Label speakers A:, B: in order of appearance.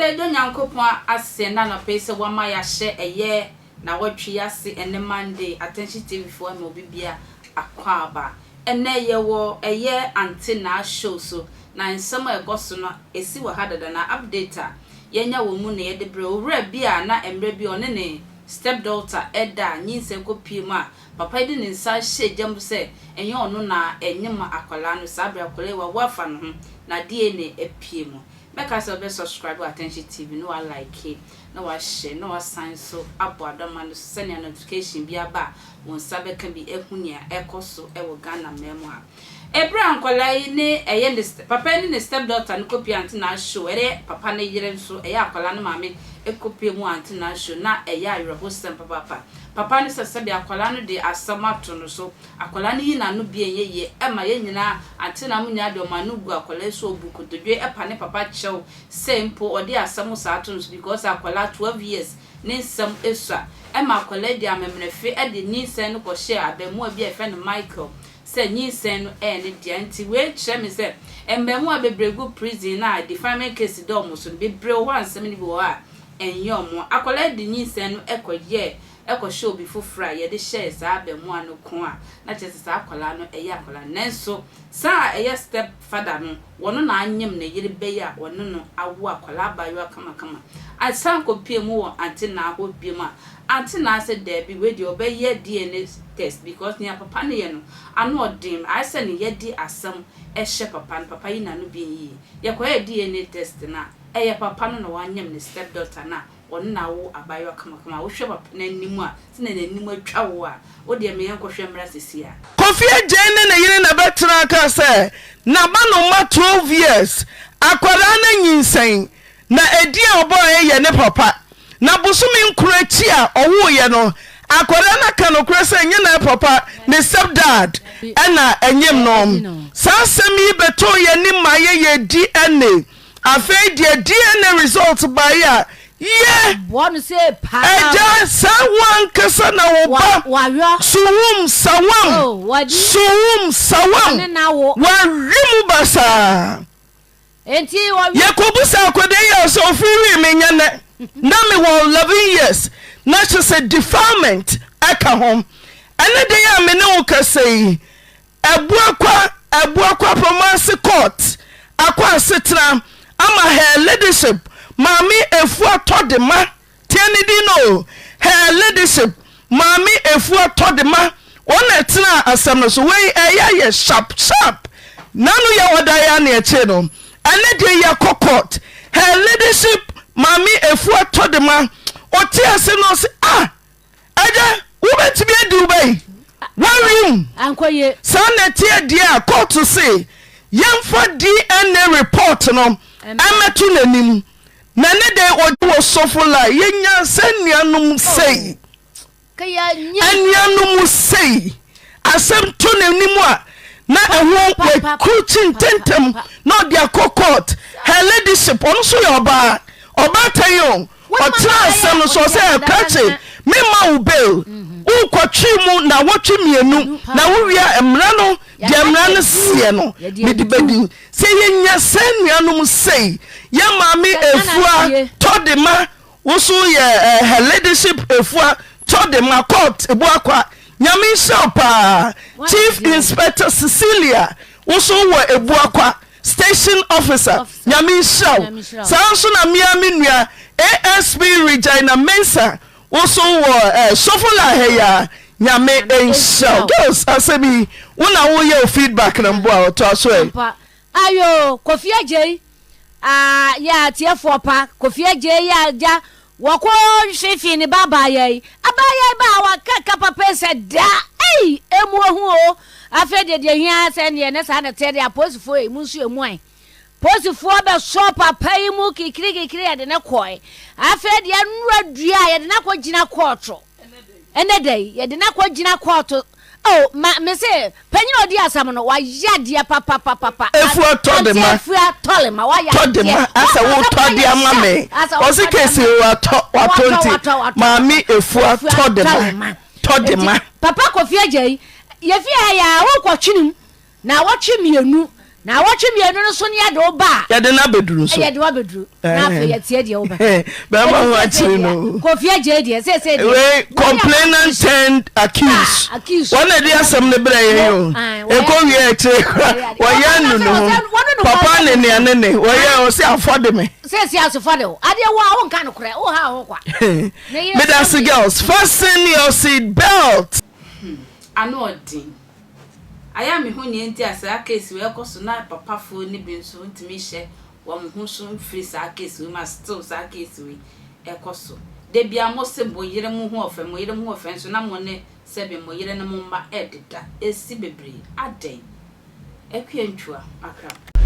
A: Yɛda Agya Onyankopɔn ase ɛnnɛ anɔpa yi sɛ wama yɛahyɛ ɛyɛ nawɔtwe yi ase ɛnnɛ Monday Attention TV foɔ ɛma obi bia akwaaba. Ɛnnɛ yɛwɔ ɛyɛ Ante Naa show so na nsɛm a ɛkɔ so no ɛsi wɔ ha dada na update a yɛanya wɔ mu na yɛde brɛ wo. Owura bi a na mmerɛ bi ɔne ne step daughter ɛda a nyinsɛn kɔ pie mu a papa yi de ne nsa ahyɛ gya mu sɛ ɛnyɛ ɔno na ɛnyem akwadaa no saa berɛ akwadaa yi wawo afa ne ho na DNA apue mu. Mɛka sɛ wobɛ subscribe wɔ Attention TV na wa like na wa share na wasan nso abɔ adɔma no so sɛnea notification bi aba a wo nsa bɛka bi ahu nea ɛkɔ so wɔ Ghana man mu ha. Ɛberɛ a nkwadaa yi ne ɛyɛ ne papa yi ne ne step daughter no kɔpie Aunty Naa show ɛyɛ papa no yere nso ɛyɛ akwadaa no maame kɔpie mu Aunty Naa show na ɛyɛ awerɛhosɛm papaapa. Papa no sɛ sɛdeɛ akwadaa no de asɛm ato no so Akwadaa no yi n'ano bi a ɛnyɛ yie ɛma yɛn nyinaa ante na mo nyinaa de ɔmo ano gu akwadaa yi so ɔbu nkotodwe ɛpa ne papa kyɛw sɛ mpo ɔde asɛm saa to no so because akwadaa 12 years ne nsɛm ɛsua ɛma akwadaa yi de amemenefe ɛde nyinsɛn no kɔhyɛɛ abɛmoa bi a yɛfrɛ no Michael sɛ nyinsɛn no ɛyɛ ne dea nti wei kyerɛ me sɛ mmɛmoa bebree gu prison na defilement case da ɔmo so no bebree wɔ hɔ a nsɛm no bi wɔ hɔ a ɛnyɛ ɔmo akwadaa yi de nyinsɛn no ɛkɔyɛɛ kɔhyɛ obi foforɔ a yɛde hyɛɛ saa abɛmoa no ko a, na kyerɛ sɛ saa akwadaa no ɛyɛ akwadaa no. Nanso saa a ɛyɛ step father no, wɔno na anyem ne yere bɛyi a ɔne no awo akwadaa abaayewa kamakama. Asan kɔpue mu wɔ Aunty Naa hɔ biom a, Aunty Naa sɛ daabi wei deɛ ɔbɛyɛ DNA test because nea papa no yɛ no ano ɔden, ayɛ sɛ ne yɛde asɛm hyɛ papa no, papa yi n'ano bi nyɛ yie. Yɛkɔyɛɛ DNA test no a, ɛyɛ papa no na wanyem ne step daughter no a Ɔno na awo abaayewa kamakama a wohwɛ papa no anim a sɛnea n'anim atwa wo a, wo deɛ ma yɛnkɔhwɛ mmra seesei a.
B: Kofi Adjei ne ne yere na ɛbɛtenaa kaa sɛ n'aba no mma 12 years, akwadaa no anyinsɛn na edin a ɔbɔeɛ yɛ ne papa. Na bosome nkron akyi a ɔwoeɛ no, akwadaa no aka nokorɛ sɛ ɛnyɛ ne papa, ne step dad na ɛnyem no. Saa asɛm yi bɛtoo yɛn anim ma yɛyɛɛ DNA. Afei deɛ DNA result baeɛ a, yɛ!
C: Boa no sei paa.
B: Agya, saa wo ankasa na wo ba
C: Wayɔ.
B: Suhum sawam,
C: Oh, wadi.
B: suhum sawam,
C: Ɔne na wo.
B: wawe mu basaa.
C: Enti wɔwe.
B: Yɛkɔbusa akwadaa yi a ɔsɛ ofiri wii me nyɛ nɛ na mewɔ 11 years na kyerɛ sɛ defilement ɛka ho. Ɛne de a me ne wo kasa yi, Abuakwa Abuakwa Pomase Court akɔ asetena ama Her Ladyship Maame Afua Tɔdema, tie ne din no o, Her Ladyship Maame Afua Tɔdema, wɔn na ɛtenaa asɛm no so. Wei ɛyɛ ayɛ sharp sharp. N'ano yɛ ɔda yi ara na yɛkyee no. Ɛnnɛ deɛ yɛkɔ court. Her Ladyship Maame Afua Tɔdema, ɔte asɛm no ɔse ah! Agya, wobɛtumi adi wo ba yi? Woawim. Saa na ɛteɛ deɛ a, kɔɔto se yɛmfa DNA report no mmɛto n'anim. Na ɛnɛ deɛ ɔgye wɔ sɔfo line. Yɛnya sɛ anuanom sei. Anuanom sei. Asɛm to n'anim a, na ɛho wakrukyi ntɛntɛm na ɔde akɔ court. Her ladyship, ɔno nso yɛ ɔbaa. Ɔbaatan o. Ɔtenaa asɛm no so, ɔsɛ, Krakye, memma wo bail. Worekɔtwe mu nnawɔtwe mmienu, na wowie a, mmara no, deɛ mmara no seɛ no, mede bɛdi wo. Sɛ yɛnya saa nuanom sei, yɛn maame Efua Tɔdema, wo nso yɛ Her Ladyship Efua Tɔdema, Court Ebuakwa, Nyame nhyira wo paa. Chief Inspector Cecilia, wo nso wowɔ Ebuakwa. Station officer Nyame nhyira wo saa nso na mea me nua ASP Regina Mensah wo so wɔ eh, Sofola ha yi a Nyame nhyira wo girls asɛm yi wo na wo yɛ wo feedback na mboa ɔtoa so ɛ.
C: Ampa ayoo Kofi Adjei ah yɛ atiefoɔ pa Kofi Adjei yɛ agya wɔkɔ hwehwee ne ba abaayaa yi abaayaa yi ba a waka ka papa yi sɛ da ei emu ohu o afei deɛ deɛ hia sɛ neɛ ne saa na ɛteɛ deɛ apolisifoɔ yi mu nso emu an polisifoɔ bɛsɔ papa yi mu kikiri kikiri yɛde ne kɔe afei deɛ nnura dua a yɛde no akɔ gyina kɔɔto ɛnɛ da yi yɛde no akɔ gyina kɔɔto Oh, ma me se panyin a ɔdi asɛm no wayɛ adeɛ papapapapa.
B: Efua tɔ de ma.
C: Efua tɔ de ma wayɛ
B: adeɛ. Tɔ de ma asɛ wo tɔ de ama me. Ɔsi kesi watɔ watɔ nti maame efua tɔ de ma tɔ de ma.
C: Papa Kofi Adjei yɛfi ha yɛ a wokɔ twene mu na wɔtwe mmienu. Naawɔtwe mmienu no so ne yɛde wo ba
B: a. Yɛde no abɛduru nso.
C: Yɛde wo abɛduru. Na afei yɛtie deɛ wobɛka.
B: Bɛrima ho akyere no.
C: Kofi Adjei deɛ seesei deɛ.
B: Wei complainant turned accused.
C: Accused.
B: Wɔn na ɛde asɛm no brɛ yɛn o. Ɛkɔ wie akyire kora wɔyɛ anu ne ho. Papa ne nea ne ne wɔyɛ ɔse afɔde me.
C: Seesei asofɔde wo. Adeɛ wo a wonka nokorɛ woha wo ho kwa.
B: Medase girls fasten your seat belt.
A: Hmm ano ɔden. Ayɛ a mehu nea nti a saa case wei ɛkɔ so na papafoɔ no bi nso ntumi nhyɛ wɔn ho so mfiri saa case wei mu a still saa case wei ɛkɔ so. Da biara mo se mo yere mo ho ɔfɛ, mo yere mo ho ɔfɛ nso na mo ne sɛbe mo yere ne mo mma ɛdeda. Ɛsi bebree. Adɛn? Akua Ntua, Accra.